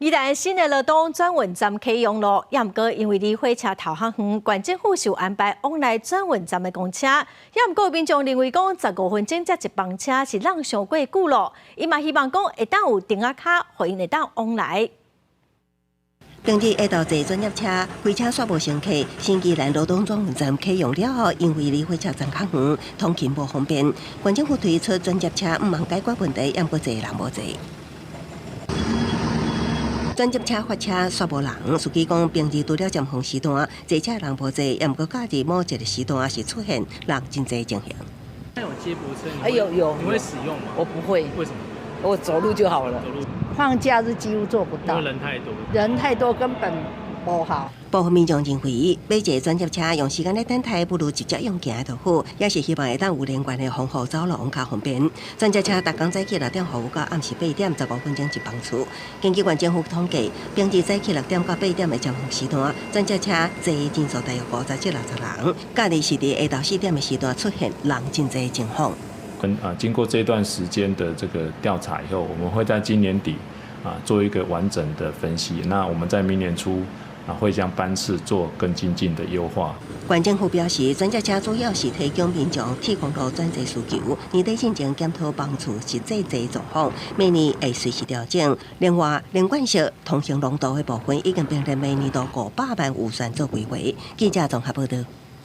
宜蘭新的羅東轉運站啟用囉，也毋過因為離火車頭較遠，縣政府是有安排往來轉運站的公車。也毋過民眾認為講15分鐘才一班車是挵傷過久囉，伊嘛希望講會當有亭仔跤，予𪜶會當往來。平日下晝坐轉接車，火車煞無乘客。新宜蘭羅東轉運站啟用了後，因為離火車站較遠，通勤無方便。縣政府推出轉接車，毋茫解決問題，也毋過坐人無濟。轉接車發車煞無人，司機講平日除了尖峰時段坐車人無濟，也毋過假日某一個時段是出現人真濟情形。那有接駁車？哎有有，你會使用嗎？我不會。為什麼？我走路就好了。走路。放假日幾乎做不到。因為人太多。人太多根本無好。部分民眾認為，買坐轉接車用時間來等待，不如直接用行就好，也是希望會當有連貫的防護走廊較方便。轉接車逐工早起6點服務到暗時8點，15分鐘一班次。根據縣政府統計，平日早起6點到8點的尖峰時段，轉接車坐人數大約50至60人。假日是佇下晝4點的時段出現人真濟情況。啊，經過這段時間的這個調查以後，我們會在今年底啊做一個完整的分析。那我們在明年初啊會將班次做更精進的優化。縣政府表示，轉接車主要是提供民眾替公路轉坐需求，年底進前檢討班次實際坐狀況，明年會隨時調整。另外，連貫式通行廊道的部分已經編列明年度500萬預算做規劃。記者綜合報道。